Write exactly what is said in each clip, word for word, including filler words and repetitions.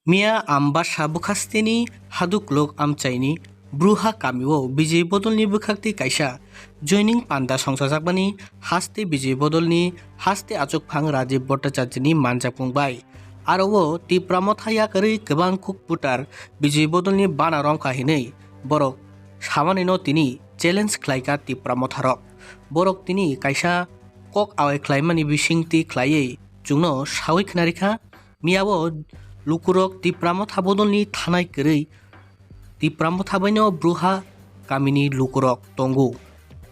Miya Ambasa bwkhasteni Haduklok amchaini Bruha kamio B J P bodolni bwkhaktwi kaisa joining panda songchajakmani haste B J P bodolni haste achukphang Rajiv Bhattacharjini manjakmung bai. Aro o Tipra Motha yakarwi kwbang kuk voter B J P bodolni bana romkha hinwi borok samanino tini challenge khlaikha Tipra Motharok. Borok tini kaisa kok awai khlaimani bisingtwi khlaiwi chwngno sawi khnarikha. Miyao lukurok Tipra Motha bodolni thanai kwrwi Tipra Motha baino Bruha kamini lukurok tongo.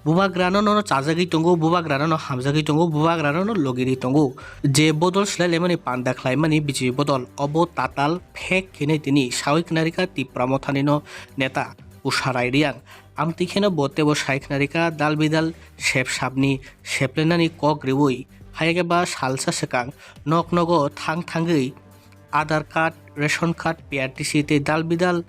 Bubagrano nono chajagwi tongo, bubagrano no hamjagwi tongo, bubagrano no logiri tongo. Je bodol swlailaimani panda khlaimani B J P bodol, obo tatal fake hinwi tini sawi khnarikha Tipra Mothani no neta Usha Rai Reang. Amtwi kheno bo tebo sai khnarikha dal bidal sep sapni seplenani kok riwi, hayakhe ba salsa swkang nok nogo thang thangwi Aadhaar card, ration card, P R T C tei dal bidal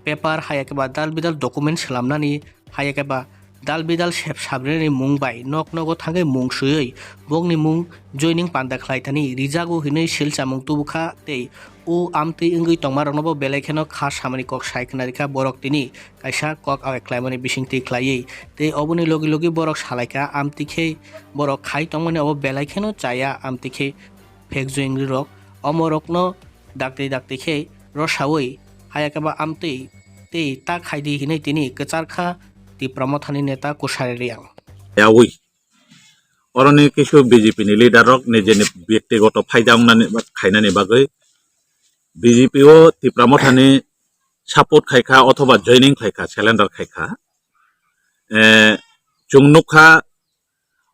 paper, hayakhe ba dal bidal document swlamnani, hayakhe ba dal bidal sep sabrinani mung bai nok nogo thangwi mung swiwi bokni mung joining panda khlai thani rijago hinwi silchamung tubukha tei o amtwi wngwi tongmarokno bo belai kheno kha samani kok sai khnarikha borok tini kaisa kok awai khlaimani bisingtwi khlaiwi. Tei oboni logi logi borok salaikha, amtwi khe borok khai tongmani obo belai kheno chaya, amtwi khe phek joingri rok omorokno dakti dakti khe rosawi hayakhe ba amtwi tei ta khaidi hinwi tini kwcharkha Tipra Mothani neta Kusari Reang. Yawi. Oroni kisu B J P ni leader rok nijeni byaktigoto phaida wngnani khainani bagwi B J P o Tipra Mothani support khaikha othoba joining khaikha, surrender khaikha. Eh, chwng nukha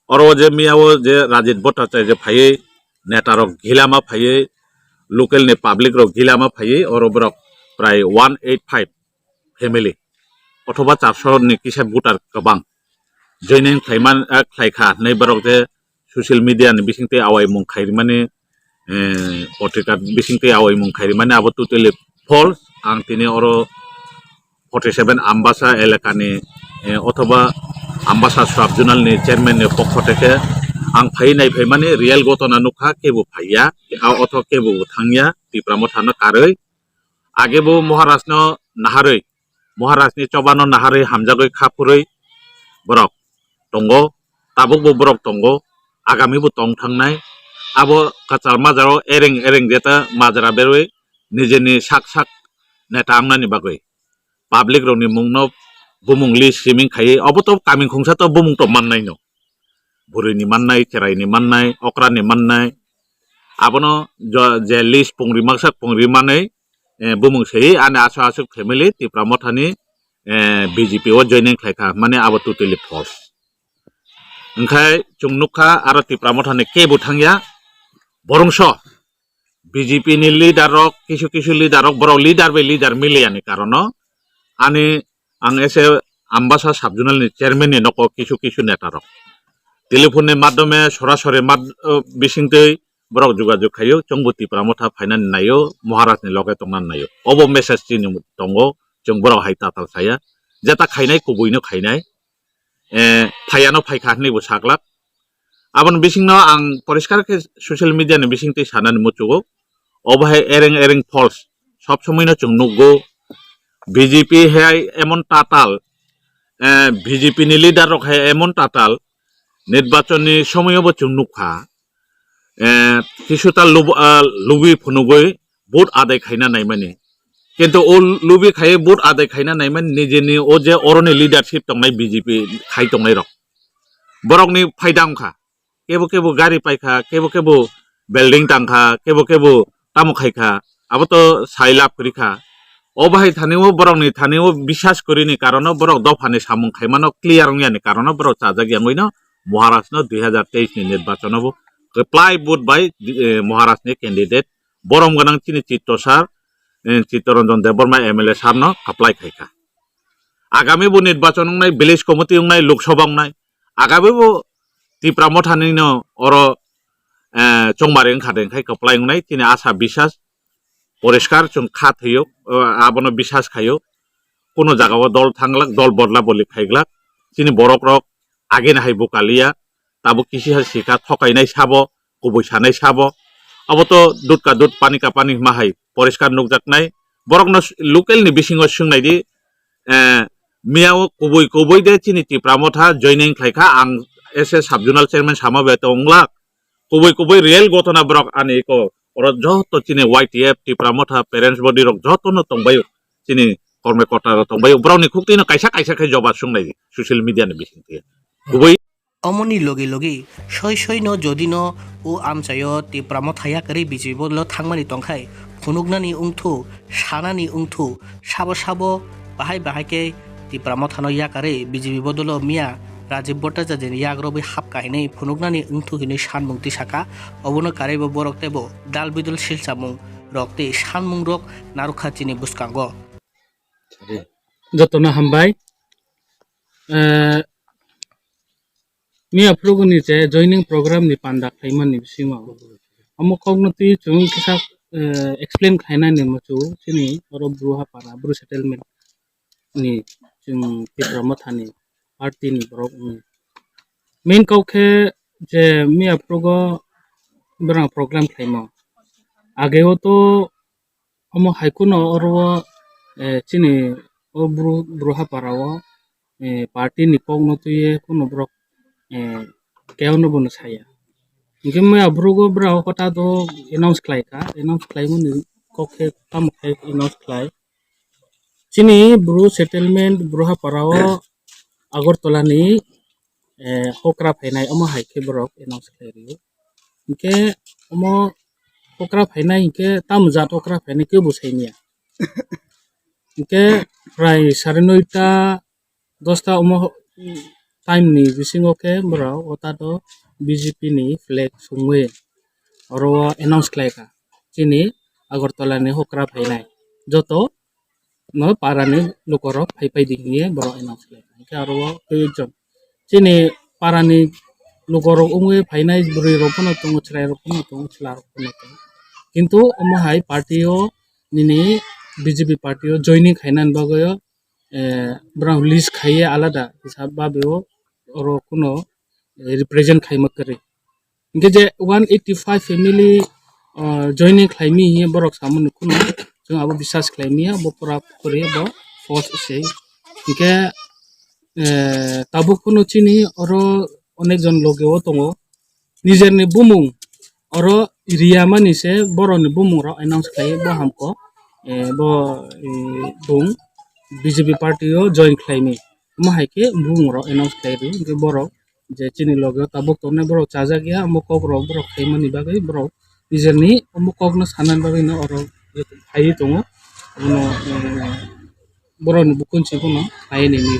oro je miyao je Rajit Bhattacharya phaiwi neta rok gilama phaiwi local ni public rok gilama phaiwi oro borok prai one eight five family othoba charso ni kisa voter kwbang joining khlaiman, eh, khlaikha hinwi borok je social media ni bisingtwi awaimung khairimani, eh, potrika bisingtwi awaimung khairimani abo totally false. Ang tini oro forty seven Ambasa elakani, eh, othoba Ambasa sub zonal ni chairman ni pokho theke ang phai nai phaimani real gotona nukha, kebo phaiya, a otho kebo thangya, Tipra Mothano karwi. Age bo Maharaj no naharwi, Maharaj ni choba no naharwi hamjagwi kha phurwi borok tongo, tabuk bo borok tongo, agami bo tong thangnai. Abo kwchar majra o ereng ereng jeta majra berwi nijeni sak sak neta wngnani bagwi public rokni mungno bumung list siming khaiwi obo to kaming khungsa to bumung to mannai no. Bwrwini mannai, chwraini mannai, okrani mannai. Abono jo-, je list pungri maksa pungri manwi, eh, bumung swi ani aswk aswk family Tipra Mothani, eh, B J P o joining khlaikha, mane abo totally false. Hwnkhe chwng nukha aro Tipra Mothani kebo thangya, borongso B J P ni leader rok, kisu kisu leader rok, borok leader bai leader miliyani karono ani ang ese Ambasa sub zonal ni chairman ni nogo kisu kisu neta rok telephone ni madhyome sorasori mad-, o, bisingtwi borok jogajog khaio, chwngbo Tipra Motha phainani naio, Maharaj ni loge tongnani naio. Obo message chini tongo, chwng borok hai tatal saya, jeta khainai kubuino khainai, eh, phaiano phaikha hinwi bo saklak. Aboni bisingno ang poriskar khe social media ni bisingtwi sanani muchugo. Obo hai ereng ereng false. Sob somoino chwng nukgo. B J P hai emon tatal, eh, B J P ni leader rok hai emon tatal. Nirbachon ni somoyo bo chwng nukha. Eh, kisuta lub-, ah, lubi phunugwi vote adai khaina naimani. Kintu o lubi khai vote adai khaina naimani nijeni o je oroni leadership tongnai B J P khai tongnai rok. Borokni phaida wngkha. Kebo kebo gari paikha, kebo kebo building tangkha, kebo kebo tamo khaikha. Abo to sai lab kwrwikha. O bahai thani o borokni thani o bisas kwrwini karono borok dophani samung khaimano clear wngyani karono borok chajak yangwino Maharaj no dui hazar teis ni nirbachon o bo kwplai vote bai, eh, Maharaj ni candidate borom gwnang chini Chitto sir, eh, Chitto Ranjan Debbarma M L A sir no apply khaikha. Agami bo nirbachon wngnai, village committee wngnai, Lok Sabha wngnai. Agami bo Tipra Mothani no oro, eh, chongmari wngkha de, wngkhai kwplai wngnai. Chini asa bisas poriskar chwng kha thwio, eh, abono bisas khaio. Kuno jagao dol thanglak, dol bodla bodli khaiglak. Chini borok rok agini hai bukaliya. Tabuk kisi hai sikha thokainai sabo, kubui sanai sabo. Abo to dud ka dud, pani ka pani hima hai poriskar nukjaknai. Borokno s-, local ni bisingo swngnaidi, eh, miyao kubui kubui de chini Tipra Motha joining khlaikha, ang S S sub zonal chairman sama bai tonglak. Kubui kubui real gotona borok ani eko oro joto chini Y T F, Tipra Motha, parents body rok jotono tongbaio, chini korme kota rok tongbaio, borokni khuktino kaisa kaisa khe joba swngnaidi social media ni bisingtwi. Kubui Omoni logi logi soi soi no jodi no o amchaio Tipra Motha yakarwi B J P bodolo thangmani tongkhai, phunuknani wngthu, sanani wngthu, sabo sabo bahai bahai khe Tipra Motha no yakarwi B J P bodolo miya Rajib Bhattacharya ni yak rwbwi hap kahinwi phunuknani wngthu hinwi sanmung tisakha. Obono karwibo borok teibo dal bidal silchamung rok tei sanmung rok narwkha chini bwskango. Jotono hambai. Eh, Miya phuruguni je joining program ni panda khlaimani bisingo omo kokno twi chwng kisa, eh, explain khlainani muchungo chini oro Bru Hapara, Bru settlement ni chwng Tipra Motha ni party ni borok wngwi. Main kok khe je miya phurugo borok program khlaimo. Ageo to omo hai kheno oro o, eh, chini o Bru, Bru Hapara o, eh, party ni kok no twi kheno borok, eh, kebo no bono saya. Hinkhe maya bwrwk o bwrao hota do announce khlai kha, announce khlaimani kok khe tamo khe announce khlai. Chini Bru settlement Bru Hapara o Agartala ni, eh, hokra phainai omo hai khe borok announce khlai rio. Hinkhe omo hokra phainai hinkhe tamo jat hokra phainai kebo sai manya. Hinkhe prai sare noita dosta omo time ni bisingo khe borok o tato B J P ni flag songwi oro o announce khlai kha chini Agartala ni hokra phainai joto no para ni lukorok phai phai di hinwi borok announce khlai kha. Hinkhe aro o koi ekjon chini para ni lukorok wngwi phainai bwrwi rok phano tongo, chwrai rok phano tongo, chwla rok phano tongo. Kintu omo hai party o nini B J P party o joining khainani bagwi o, eh, borok list khaiye alada hisab babe o oro kuno, eh, represent khaima kwrwi. Hinkhe je one eighty five family, ah, joining khlaimi hiye borok samani kheno chwng abo bisas khlaimiya bo pura kwrwi bo false se. Hinkhe, eh, tabuk phano chini oro onek jon loge o tongo. Nijerni bumung oro riya mani se borokni bumung rok announce khlai bo hamko, eh, bo, eh, bung B J P party o join khlaimi. Omo hai khe bumung rok announce khlai rw hinkhe borok je chini loge o tabuk tongnai borok chajak ya omo kok rok borok khaimani bagwi borok nijerni omo kok no sanani bagwi no oro phaiwi tongo. Abono, eh, borokni bukhuk si phano phaiwi nini.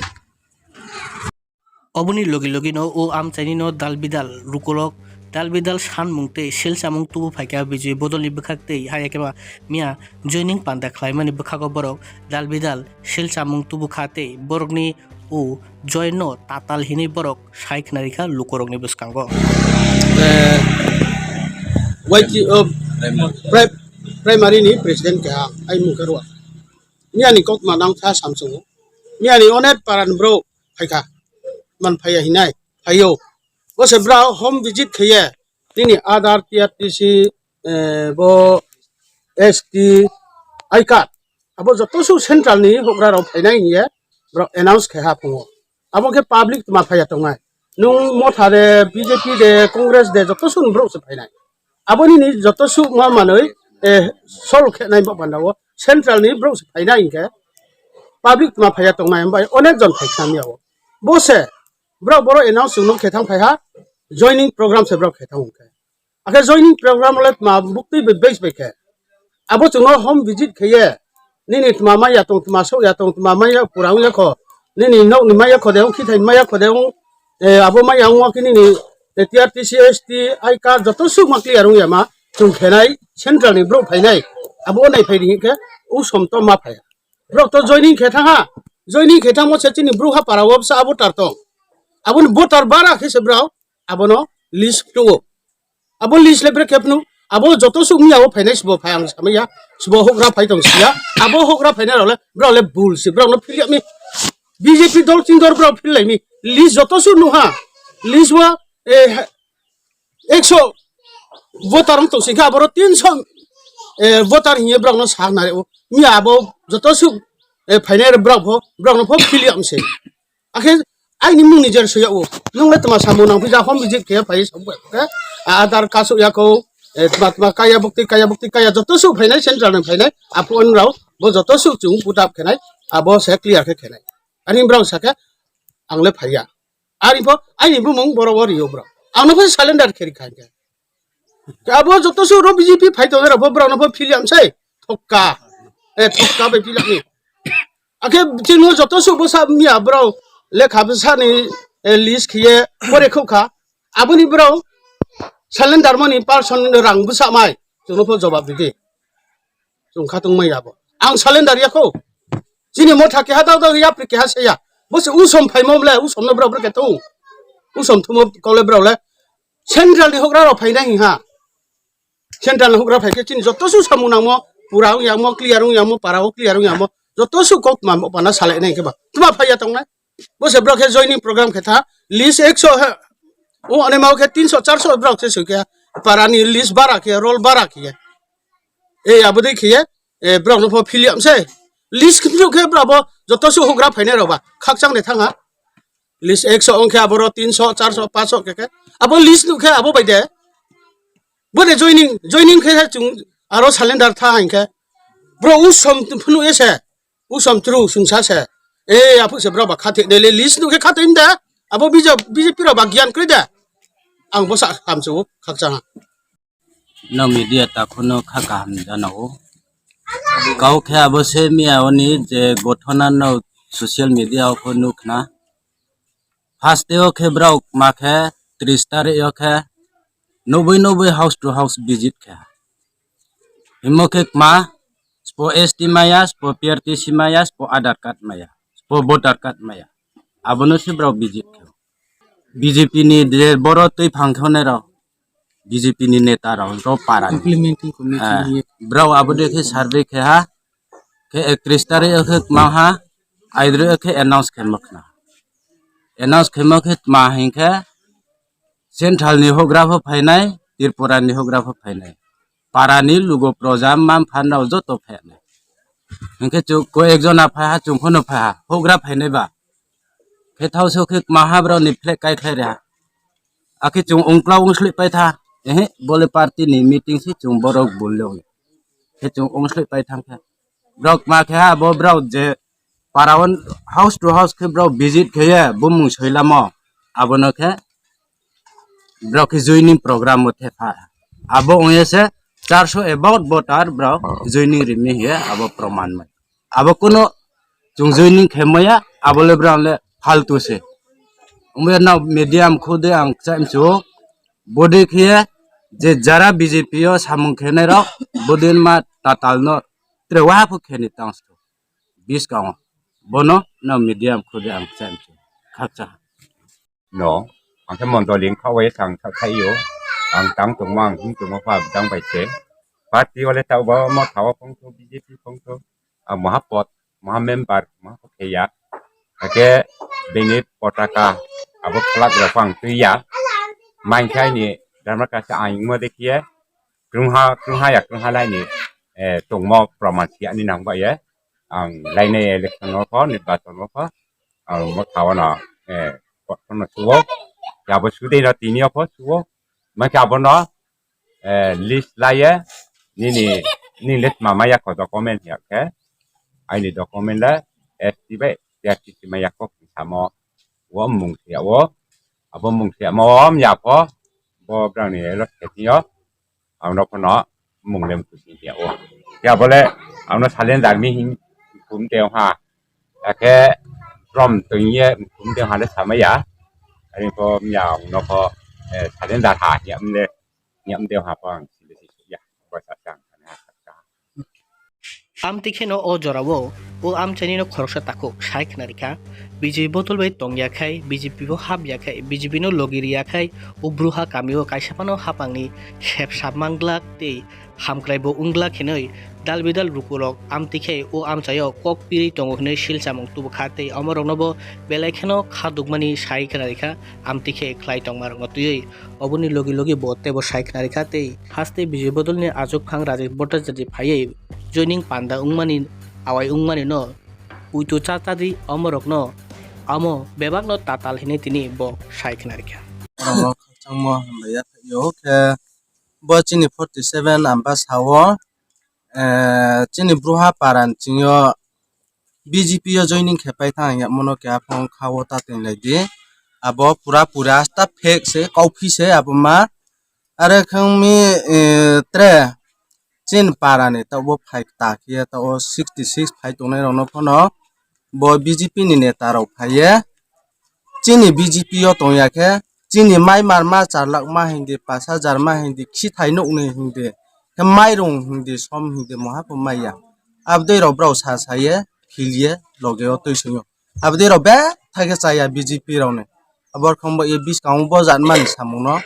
Oboni logi logi no o amchaini no dal bidal lukurok dal bidal sanmung tei sil chamung tubu phaikha B J P bodolni bwkhak tei hai khe ba miya joining panda khlaimani bwkhago borok dal bidal sil chamung tubu kha tei borokni o join no tatal hinwi borok sai khna rikha lukurokni bwskango. Eh, Y T, oh, pri-, primary ni president keha, ai mung khe Rua. Miyani kok ma nang tha samsung. Miyani onek paran bro phaikha. Man phaiya hinai, phaio. Bo se bro home visit khaiye. Nini Aadhaar, T R T C, eh, bo S T, I card. Abo joto su central ni hokra rok phainai hiye. Bro announce khe ha phungo. Abo khe public tma phaiya tongnai. Nung Motha de, B J P de, Congress de, joto su bro se phainai. Aboni ni joto su ma manoi, eh, solve khe nai bo panda o. Central ni bro se phainai hinkhe. Public tma phaiya tongnai, hambai onek jon phai khna miya o. Bo se, bro, boro announce chwng no khe thang phai ha, joining program se bro khe thang hwn khe. Akhe joining program le tma buktwi bai base bai khe. Abo chwng no home visit khe ye, nini tma maya tong, tma sok ya tong, tma maya pura wng ya kho, nini nok ni maya kho de wng, khithai maya kho de wng, eh, abo maya wng khe nini, eh, T R T C, S T, I card joto suk ma clear wng ya ma, chwng khe nai, central ni bro phai nai, abo nai phai ri khe, u som to ma phai. Borok to joining khe thang ha. Joining khe thangmo se chini bru ha para o bwsa abo tar tong. Aboni voter bara khe se borok abono list tuo. Abo list le bre khe phunu. Abo joto suk miya o phainai sibo phai ang samaya. Sibo hokra phai tong siya. Abo hokra phainai rok le borok le bul si borok no philya mi. B J P dol ching dol borok phil lai mi. List joto suk nu ha. List wa, eh, ekso voter wng tong singkha aboro tinso eh, voter hiye borok no sak nare o. Miya abo joto suk, eh, phainai borok pho, borok no pho philiya mse. Akhe aini mung ni jer soya o. Nung le tma samung nang phi ja hom visit khe phai sa bo khe. Aadhaar card sok ya ko, eh, tma tma kaya bukti, kaya bukti, kaya joto suk phainai central ni phainai. Apo on rao bo joto suk chung put up khenai. Abo se clear khe khenai. Ani borok sakhe ang le phaiya. Ari pho, aini bumung borok o rio borok. Ang no pho surrender kheri kha khe. Abo joto suk ro B J P phai tong rok pho borok no pho philiya mse. Thokka. Eh, thokka bai philiya ni. Akhe chini joto suk bo sa miya borok lekha bwsa ni, eh, list khiye pore khuk kha. Aboni borok surrender mani person rang bwsa mai. Chwngno pho jawab di di. Chwng kha tong mai abo. Ang surrender ya kho. Chini motha keha dao dao ya, pri keha se ya. Bo se usom phaimo le, usom no borok borok khe tong. Usom thumo kole borok le. Central ni hokra rok phainai hing ha. Central ni hokra phai khe chini joto su samung nangmo, pura wng yangmo, clear wng yangmo, para o clear wng yangmo. Joto su kok tma pana salai nai khe ba. Tma phai ya tong nai. Bo se borok khe joining program khe tha. List ekso he. O ane mau khe tinso charso borok se su khe. Para ni list bara khe, roll bara khe. E abo dei khiye, e, borok no pho philiya mse. List khwtwk khe borok bo joto su hokra phainai rok ba khakchang de thang ha. List ekso ong khe abo ro tinso, charso, paanso khe khe. Abo list nuk khe abo bai de. Bo de joining, joining khe khe chung aro surrender tha hain khe. Bro usom phunu ese. Usom tru sungsa se. E, aphuk se borok ba khathik de le list nuk khe khathik da. Abo B J P, B J P rok ba giyan kri da. Ang bo sa kam chu khakchang ha. No media takhwno kha kaham jana o. Kau khe abo se miya oni je gothona no social media o pho nukhna. First day o khe borok ma khe tris tarik o khe noboi noboi house to house visit khe. Himo khe kma spo S T maya, spo P R T C maya, spo Aadhaar card maya, spo voter card maya. Abono se borok visit khe. B J P ni je boro twi phang thonai rok, B J P ni neta rok, rok para ni. Implementing committee. Eh, ni. Borok abo de khe survey khe ha, khe ekatris tarik o khe kma ha, aidri o khe announce khe ma khna. Announce khe ma khe tma hing khe central ni hogra pho phainai, Tripura ni hogra pho phainai. Para ni lugo proja man phan rok joto phainai. Hing khe chuk ko ekjon a phai ha, chung pho no phai ha, hogra phainai ba. Khe thao so khe kma ha borok ni flag kai khlai reha. Akhe chwng ungkla ungsli pai tha. Ehe, bole party ni meeting si chwng borok bul le ung. Khe chwng ungsli pai thang khe. Borok ma khe ha bo borok je para o house to house khe borok visit khe ye bumung soilamo. Abono khe borok khe joining program o the pha. Abo ong ye se charso about voter borok joining rimi hiye abo proman mai. Abo kuno chwng joining khe maya, abo le borok le faltu se. Omo no media am khude ang kcham chu, bode khe je jara B J P o samung khenai rok, bode ma tatal no tre waha phu kheni tang su. Bis kang bono no media am khude ang kcham chu. Khakcha. No, ang khe mondoli wngkha, o ye chang thaio, ang tang tongma, ang him tongma pha, bwtang bai se. Party o le ta bo motha o phongthu, B J P phongthu, ang moha pod, moha member, moha khe ya. Hakhe bini potaka, abo flag rok ang twi ya. Main khe aini drama kasa ang mo de khe, krungha, krungha ya, krungha laini, eh, tongmo proman si ani nang ba ye. Ang lainai election o pho, nirbachon o pho, ang mo thaono, eh, kothon no suo, yabo sudei no tini o pho suo, ma khe abono, eh, list laiye, nini, nini list ma maya ko document ya khe, aini document le S T bai P R T C maya ko samo, wo mung se ya wo, abo mung se ya mo om ya pho, bo brang ni lo se tini o, ang no pho no mung le mung se ya wo, ya bo le, ang no salen dar mi hing kum te ha, Akhe from tong ye kum de hale samaya. Ani pho mya no pho, eh, surrender ha ya mle, ya mde ha pho ang sile si ya. Ba sa sang ha. Amtwi kheno o jorao o amchaini no khoroksa takhuk sai khna rikha, B J P botol bai tong ya khai, B J P bo hap ya khai, B J P no logi ri ya khai, o bruha kamio kaisa phano hapangni sep sap manglak tei hamkrai bo wngla khenwi dal bidal rukurok amtwi khe o amchaio kok pirwi tongo hwnwi silchamung tubu kha tei omorokno bo belai kheno kha dukmani sai khna rikha amtwi khe khlai tongmarokno twiwi. Oboni logi logi bo teibo sai khna rikha tei haste Bijay Bodolni achukphang Rajesh Bhattacharya phaiwi joining panda wngmani awai wngmani no puitu cha chadi omorokno amo bebakno tatal hinwi tini bo sai khna rikha. Borokno khakchangmo hambai ya khaio khe bo chini forty seven Ambasa o, eh, chini Bruha Paran chingyo B J P o joining khe pai thang ya mono khe aphang kha o ta teng lai di. Abo pura pura asta fake se, kauphi se abo ma. Are khang mi, eh, tre chin para ni ta bo phai ta khe ta o sixty six phai tongnai rok no phano bo B J P ni neta rok phai ye. Chini B J P o tong ya khe, chini mai mar ma char lakh ma hindi, pash hajar ma hindi, khi thai nuk ni hindi, khe mairung hindi, som hindi, moha pho mai ya. Abdei rok brao sa sa ye, phil ye, loge o twi song yo. Abdei rok bethai khe cha ya B J P rok ni. Abor khong bo ye buskang o bo jat mani samung no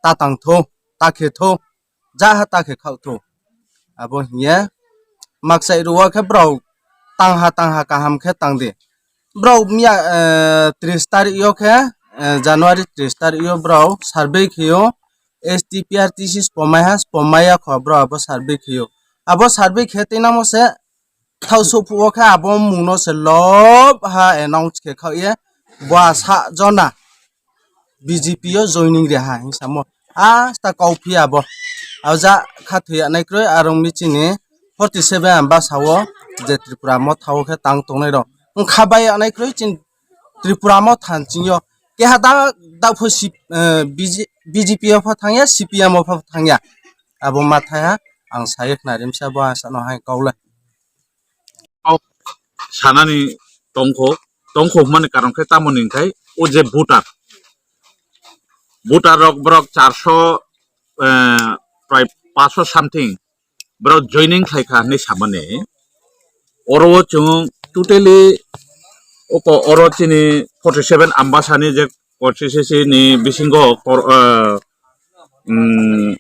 ta tang thu, ta khe thu, ja ha ta khe khak thu. Abo hiye maksai rwo khe brao tang ha tang ha kaham khe tang di. Brao miya, eh, tris tarik yo khe, eh, January tris tarik yo brao survey khe yo S T P R T C spomai ha spomai ya kho brao abo survey khe yo. Abo survey khe twi namo se thao sophuo khe abo mungno se lob ha announce khe khao ye bo asa jona B J P o joining re ha hinwi samo. Asta kauphi abo. Abo ja kha thwi anai kroi arong mi chini forty seven Ambasa o je Tripura Motha o khe tang tongnai rok. Wngkha bai anai kroi chin Tripura Motha chingyo. Keha da, da pho si, eh, B J, B J P o pho thangya, C P M o pho thangya. Abo ma thaya ang saye khna rimsa bo asa no hai kaulai. Kok sanani tongkho, tongkho hwnmani karon khe tamoni hwnkhai o je voter, voter rok borok charso, eh, prai paso something borok joining khlai kha hinwi samani. Oro o chwng totally oko oro chini forty seven Ambasani je constituency ni bisingo kor-, eh, mm,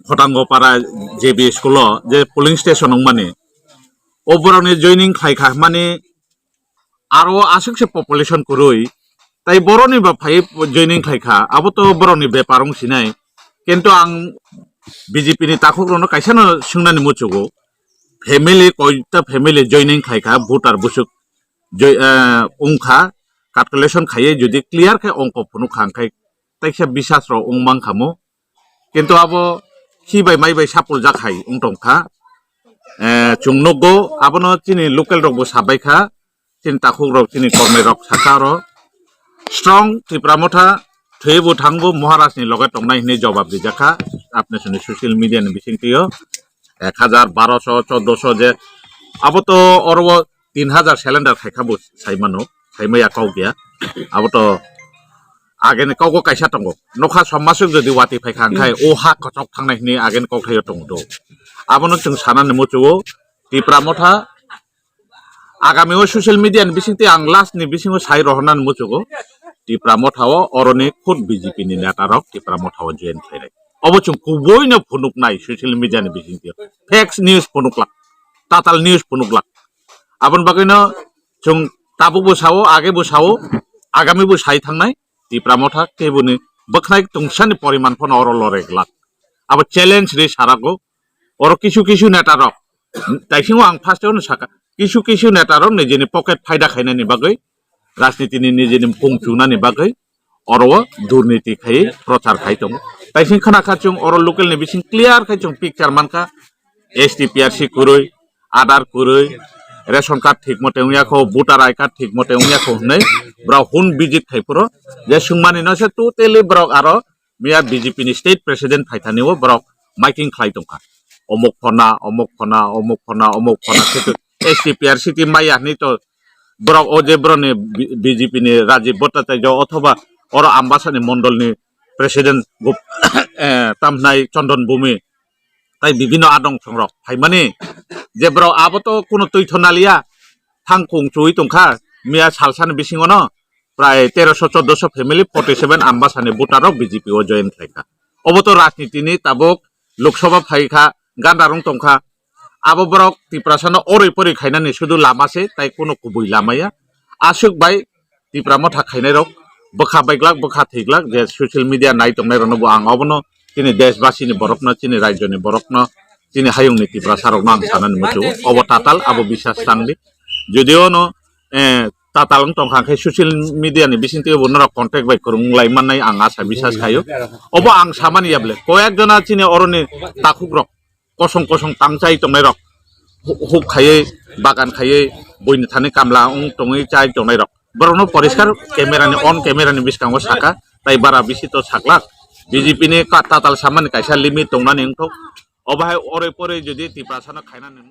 Khotango para J B school o je polling station wngmani, o borokni joining khlai kha hwnmani aro aswk se population kwrwi, tai borokni ba phai joining khlai kha, abo to borokni bepar wng sinai. Kintu ang B J P ni takhuk rokno kaisa no swngnani muchugo, family koita family joining khlai kha, voter bwswk joi-, eh, wng kha, calculation khaiwi jodi clear khe ongko phunuk kha, hwnkhai taisa bisas rok wng mang kha mo. Kintu abo khi bai mai bai sapul jak hai wng tong kha. Eh, chwng nukgo, abono chini local rok bo sabai kha, chini takhuk rok, chini kormai rok saka oro. Strong Tipra Motha thwiwi bo thangbo Maharaj ni loge tongnai hinwi jobab rijak kha, apni sini social media ni bisingtwi o ek hajar, baroso, choddoso je abo to oro o tin hajar cylinder khai kha bo sai mano, sai maya kok ya. Abo to ageni kok o kaisa tongo. Nokha sommasuk jodi wati phai kha, hwnkhai o ha kochok thangnai hinwi ageni kok thaio tongo do. Abono chwng sanani muchugo Tipra Motha agami o social media ni bisingtwi ang last ni bisingo sai rohornani muchugo. Tipra Motha o oroni khud B J P ni neta rok Tipra Motha o join khainai. Obo chwng kubuino phunuknai social media ni bisingtwi. Fake news phunuklak, tatal news phunuklak. Aboni bagwino chwng tabukbo sao, agebo sao, agamibo sai thangnai, Tipra Motha keboni bwkhnai tungsani poriman phano oro lore glak. Abo challenge ri sarago, oro kisu kisu neta rok, taisingo ang first-o no saka, kisu kisu neta rok nijini pocket phaida khainani bagwi, rajniti ni nijini bung chunani bagwi, oro o durniti khai prochar khai tongo. Taising khna kha chwng oro local ni bising clear khai chwng picture mankha, S T P R C kwrwi, Aadhaar kwrwi, ration card thik mote wngya kho, voter I card thik mote wngya kho hwnwi borok hun visit khai phuru je swngmani no se totally borok aro miya B J P ni state president phaithani o borok miking khlai tongkha. Omok phona, omok phona, omok phona, omok phona khe to S T P R C T maya hinwi to borok o je borokni B-, B J P ni Rajiv Bhattacharya othoba oro Ambasani mondolni president Gup-, eh, tamhnai Chondon Bhumi tai bibino adong songrok phaimani je borok abo to kuno twi thona liya, thang kung chuwi tongkha, miya salsani bisingono prai teroso choddoso family forty seven Ambasani voter rok B J P o join khlaikha. Obo to rajniti ni tabuk Lok Sabha phaikha, ganda rong tongkha, Abo borok Tiprasano oroi poroi khainani sudu lama se, tai kuno kubui lama ya. Aswk bai Tipra motha khainai rok bwkha baiglak, bwkha thwiglak, je social media nai tongnai rokno bo ang obono chini deshbasini borokno, chini rajyoni borokno, chini hayungni Tiprasa rokno ang sanani muchungo. Obo tatal, abo bisas tangdi. Judiono, eh, tatal wng tongkha khe social media ni bisingtwi bo norok contact bai kwrwng lai mannai ang asa bisas khaio. Obo ang samani ya bole, koyek jona chini oroni takhuk rok kosong kosong tangchai tongnai rok, hu-, huk khaiwi, bagan khaiwi, buini thani kamla wng tongwi chai tongnai rok. Borokno poriskar camera ni, on camera ni bwskango saka, tai bara bisi to saklak. B J P ni ka-, tatal samani kaisa limit tongnani wngthok. Obo hai oroi poroi jodi Tiprasano khainani